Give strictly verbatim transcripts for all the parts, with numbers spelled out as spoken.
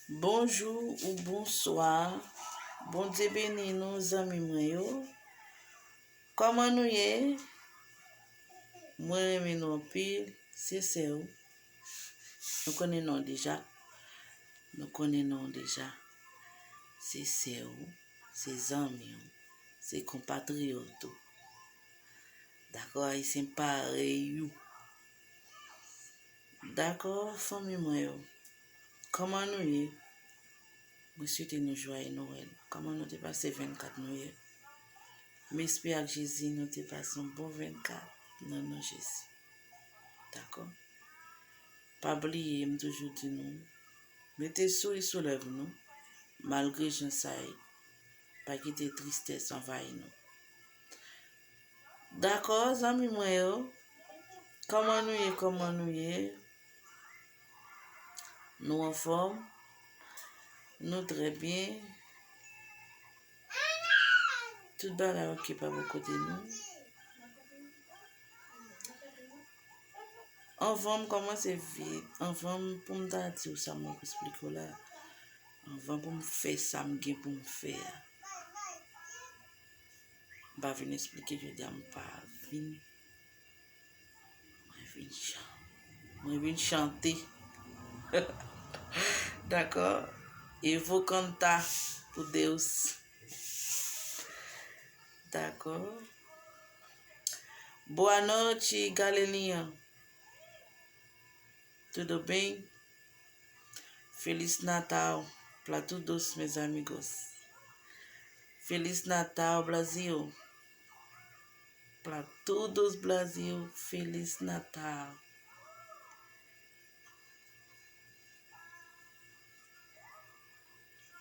Bonjou ou bonswa. Bondye beni nou, zanmi mwen yo. Kòman nou ye? Mwen renmen nou anpil. Se sè w. Nou konnen non deja. Nou konnen non deja. Se sè w. Se zanmi w. Se konpatriyòt ou. Dakò, Ayisyen parèy ou. Dakò, fanmi mwen yo. Kòman nou ye? Mwen swete nou jwaye Nwèl. Kòman nou te pase vennkat nou ye? M espere ak Jezi nou te pase yon bon vennkat nan non Jezi. Dakò? Pa bliye, m toujou di nou, mete souri sou lèv nou, malgre jan sa ye. Pa kite tristès anvayi nou. Dakò, zanmi mwen yo. Kòman nou ye? Kòman nou ye? Nou anfòm? Nou trè byen? Tout bagay oke pa bò kote nou? Anvan m kòmanse vi-, anvan m pou m ta di w sa m ap esplike w la, anvan pou m fè sa m gen pou m fè a, m pa vin esplike jodi a, m pa vin, mwen vin chan-, mwen vin chante. Dakò? Evo canta por Deus. Dakò? Boa noite, galerinha. Tudo bem? Feliz Natal pra todos, meus amigos. Feliz Natal, Brasil. Pra todos, Brasil. Feliz Natal.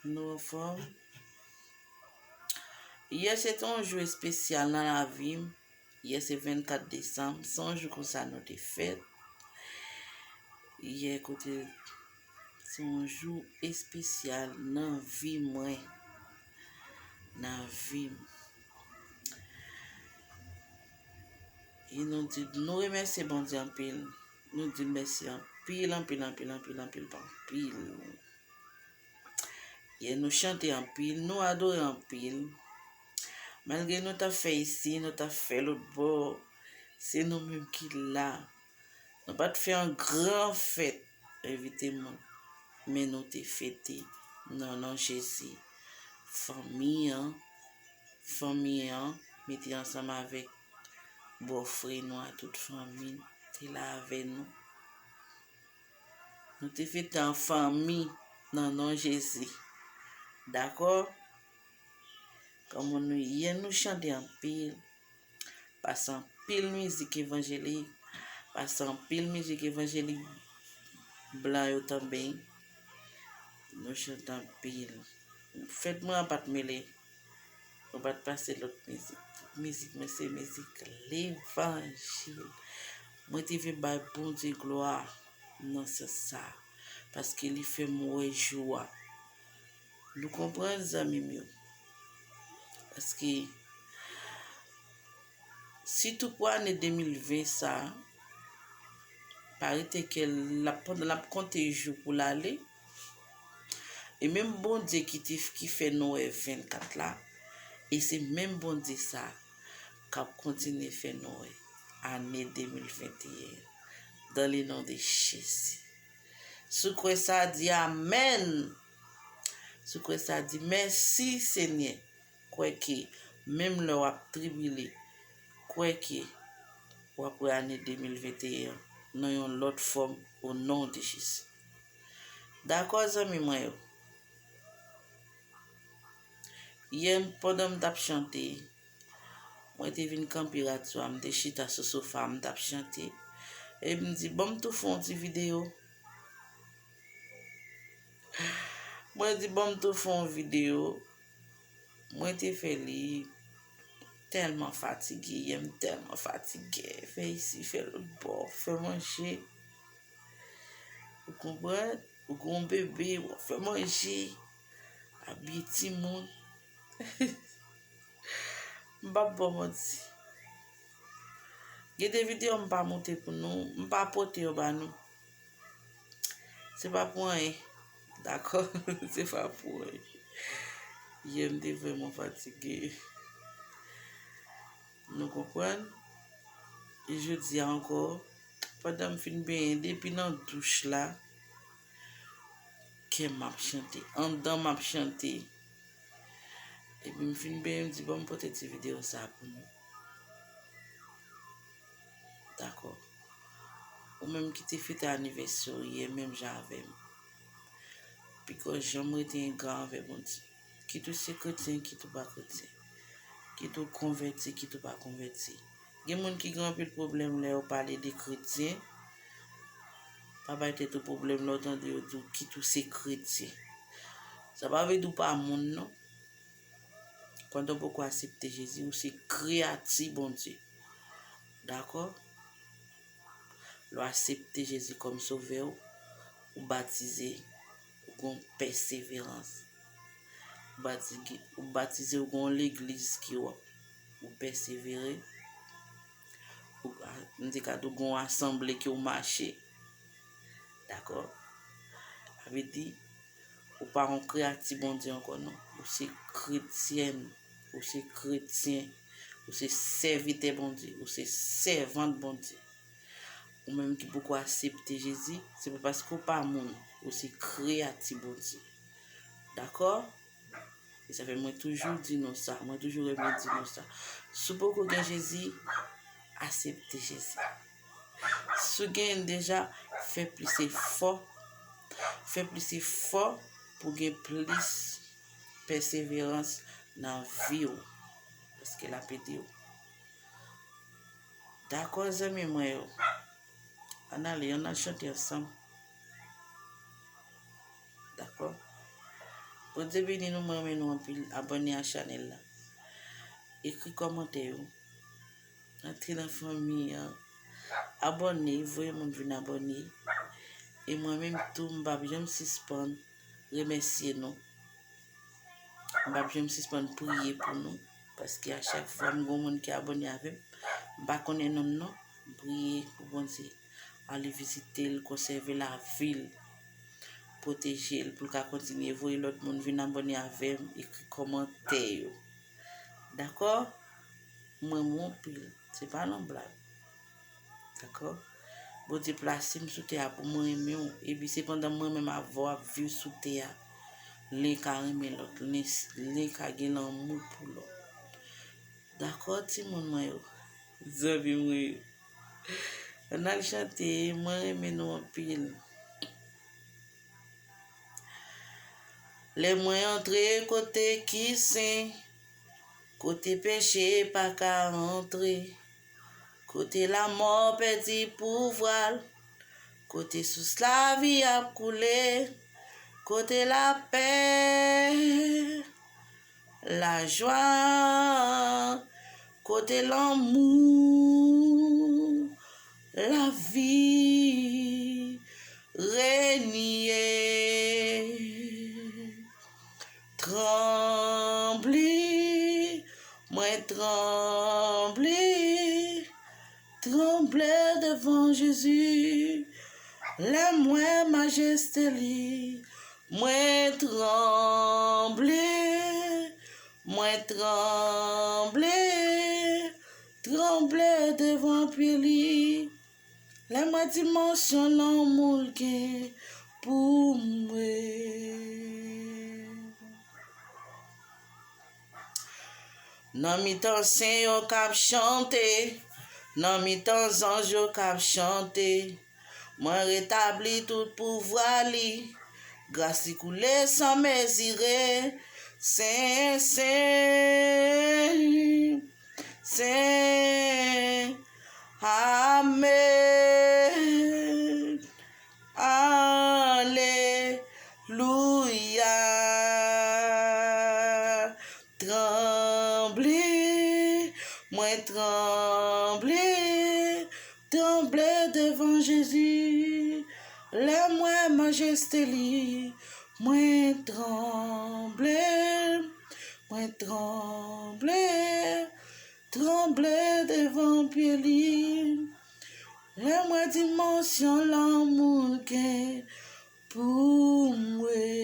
Nou anfòm? Yè se te yon jou espesyal nan lavi m. Yè se vennkat desanm. Se yon jou konsa nou te fèt. Yè kote se yon jou espesyal nan vi mwen. Nan vi m. E nou di, nou remèsye Bondye anpil. Nou di l mèsi anpil, anpil, anpil, anpil, anpil, anpil. Yè nou chante anpil, nou adore anpil. Malgre nou t ap fè isi, nou t ap fè lòt bò, se nou menm ki la. Nou pa t fè yon gran fèt, envite moun, men nou te fete nan non Jezi. Fanmi an, fanmi an, mete ansanm avèk bòfrè nou a, tout fanmi te la avè nou. Nou te fete an fanmi nan non Jezi. Dakò? Kòman nou ye? Nou chante anpil. Pase anpil mizik evanjelik. Pase anpil mizik evanjelik blan yo tanben. Nou chante anpil. Fèt mwen an pa t mele. Ou pa t pase lòt mizik. Tout mizik mwen se mizik levanjil. Mwen te vin bay Bondye glwa nan sans sa. Paske li fè m wè jou a. Nou konprann, zanmi m yo? Paske, sitou pou ane de mil ven sa, pa rete ke l ap, pandan l ap konte jou pou l ale, e menm Bondye ki te, ki fè nou wè vennkat la, e se menm Bondye sa k ap kontinye fè nou wè ane de mil venteyen, dans le nom de Jésus. Si w kwè sa, di amèn. Si w kwè sa, di mèsi, Senyè. Kwè ke menm lè w ap tribile, kwè ke w ap wè ane de mil venteyen an nan yon lòt fòm, o non de Jezi. Dakò, zanmi mwen yo? Yè, pandan m t ap chante, mwen te vin kanpe radyo a, m te chita sou sofa a, m t ap chante. E m di, ban m tou fè yon ti videyo. Mwen di, ban m tou fè yon videyo. Mwen te fè li, tèlman fatige, yè m tèlman fatige. Fè isi, fè lòt bò, fè manje. Ou konprann? Ou gen yon bebe, w ap fè manje, abiye timoun. M p ap ba w manti. Gen de videyo m pa moute pou nou, m pa pote yo ba nou. Se pa pou anyen. Dakò? Se pa pou wè. Yè m te vrèman fatige. Nou konprann? E jodi a ankò, pandan m fin benyen, depi nan douch la, kè m ap chante, anndan m ap chante. Epi m fin benyen, m di, "Bon, m pote ti videyo sa pou nou." Dakò. Ou menm ki te fete anivèsè w yè, menm jan avè m. Piko janm rete engra anvè Bondye. Kit ou se kretyen, kit ou pa kretyen. Kit ou konvèti, kit ou pa konvèti. Gen moun ki gen anpil pwoblèm lè yo pale de kretyen. Pa bay tèt ou pwoblèm lè w tande yo di w kit ou se kretyen. Sa pa vle di w pa moun, non. Quand on poko aksepte Jezi, ou se kreyati Bondye. Dakò? Lè w aksepte Jezi kòm sovè w, ou batize, ou gon pèseverans. Ou batize, ou batize, ou gon legliz ki w ap, ou pèsevere. Ou, m te ka di w gon asanble ke w mache. Dakò? Sa vle di, ou pa yon kreyati Bondye ankò, non. Ou se kretyèn, ou se kretyen, ou se sèvitè Bondye, ou se sèvant Bondye. Ou menm ki poko aksepte Jezi, se pa paske w pa moun, ou se kreyati Bondye. Dakò? E sa fè mwen toujou di nou sa, mwen toujou renmen di nou sa. Si w poko gen Jezi, aksepte Jezi. Si w genyen l deja, fè plis efò. Fè plis efò pou gen plis pèseverans nan vi w. Paske l ap ede w. Dakò, zanmi mwen yo. Ann ale, ann al chante ansanm. Dakò? Bondye beni nou, mwen renmen nou anpil. Abòne a chanèl la. Ekri kòmantè yo. Antre nan fanmi an. Abòne, voye moun vin abòne. E mwen menm tou, m p ap janm sispann remèsye nou. M p ap janm sispann priye pou nou, paske a chak fwa m gon moun ki abòne avè m, m pa konnen nonm non, m priye pou Bondye ale vizite l, konsève lavi l, pwoteje l, pou l ka kontinye voye lòt moun vin abòne avè m, ekri kòmantè yo. Dakò? Mwen renmen w anpil. Se pa nan blag. Dakò? Bondye plase m sou tè a pou mwen renmen w. Epi se pandan mwen menm avè w ap viv sou tè a, len ka renmen lòt, len, len ka gen lanmou pou lòt. Dakò, timoun mwen yo? Zanmi mwen yo. Ann al chante, mwen renmen nou anpil. Lè mwen antre kote ki sen, kote peche pa ka antre, kote lamò pèdi pouvwa l, kote sous lavi ap koule, kote lapè, lajwa, kote lanmou, lavi, renye. Tranble, mwen tranble, tranble devan Jezi. Lè m wè majeste li, mwen tranble, mwen tranble, tranble devan pye li. Lè m wè dimansyon lanmou l gen pou mwen. Nan mitan sen yo k ap chante, nan mitan zanj yo k ap chante, mwen retabli tout pouvwa li. Gras li koule san mezire. Sen, sen, sen. Amèn. Alelouya. Tranble, mwen tranble, tranble devan Jezi. Lè m wè majeste li, mwen tranble, mwen tranble, tranble devan pye li. Lè m wè dimansyon lanmou l gen pou mwen.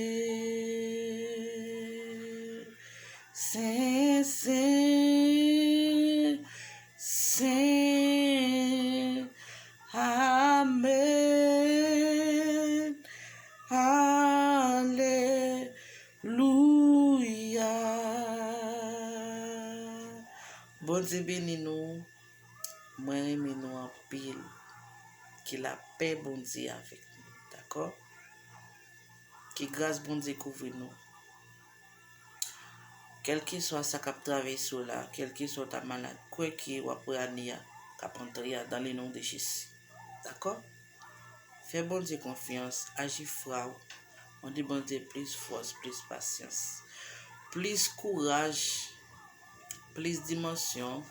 Bondye beni nou. Mwen renmen nou anpil. Ke lapè Bondye avèk nou. Dakò? Ke gras Bondye kouvri nou. Kèlkeswa sa k ap travèse w la, kèlkeswa w ta malad, kwè ke w ap wè ane a k ap antre a dans le nom de Jésus. Dakò? Fè Bondye konfyans, aji fwa w, mande Bondye plis fòs, plis pasyans, plis kouraj, plis dimansyon,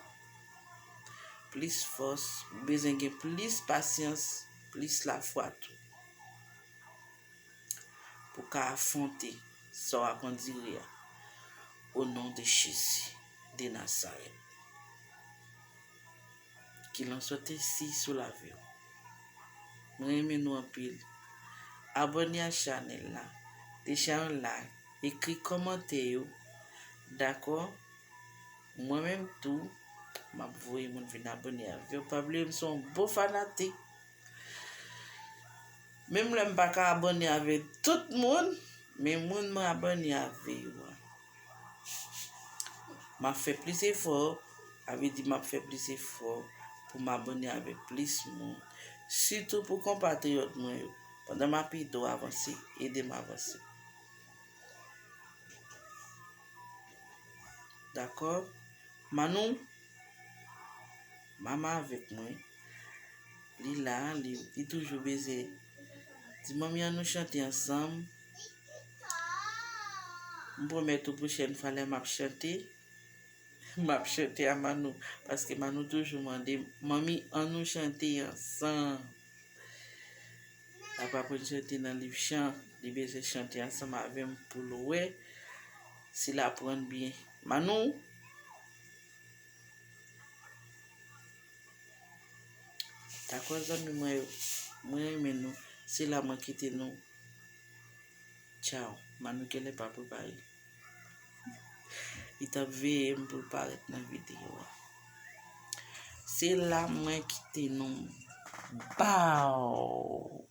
plis fòs, ou bezwen gen plis pasyans, plis lafwa tou. Pou ka afwonte sa w ap andire a. O non de Jezi de Nazarèt. Ke l answete si sou lavi w. Mwen renmen nou anpil. Abòne a chanèl la. Deja yon like. Ekri kòmantè yo. Dakò? Mwen menm tou, m ap voye moun vin abòne avè w. Pa bliye m se yon bon fanatik. Menm lè m pa ka abòne avè tout moun, men moun mwen abòne avè yo a. M ap fè plis efò, sa vle di m ap fè plis efò pou m abòne avè plis moun. Sitou pou konpatriyòt mwen yo. Pandan m ap ede w avanse, ede m avanse. Dakò? Manou, mama avèk mwen. Li la, li, li toujou bezwen di manmi an nou chante ansanm. M pwomèt ou pwochèn fwa lè m ap chante, m ap chante a Manou. Paske Manou toujou mande, manmi, an nou chante ansanm. L ap aprann chante nan liv chan. Li bezwen chante ansanm avè m pou l wè si l aprann byen. Manou! Dakò, zanmi mwen yo. Mwen renmen nou. Se la mwen kite nou. Tchaw. Manou genlè pa prepare. Li t ap veye m pou l parèt nan videyo a. Se la mwen kite nou. Baw!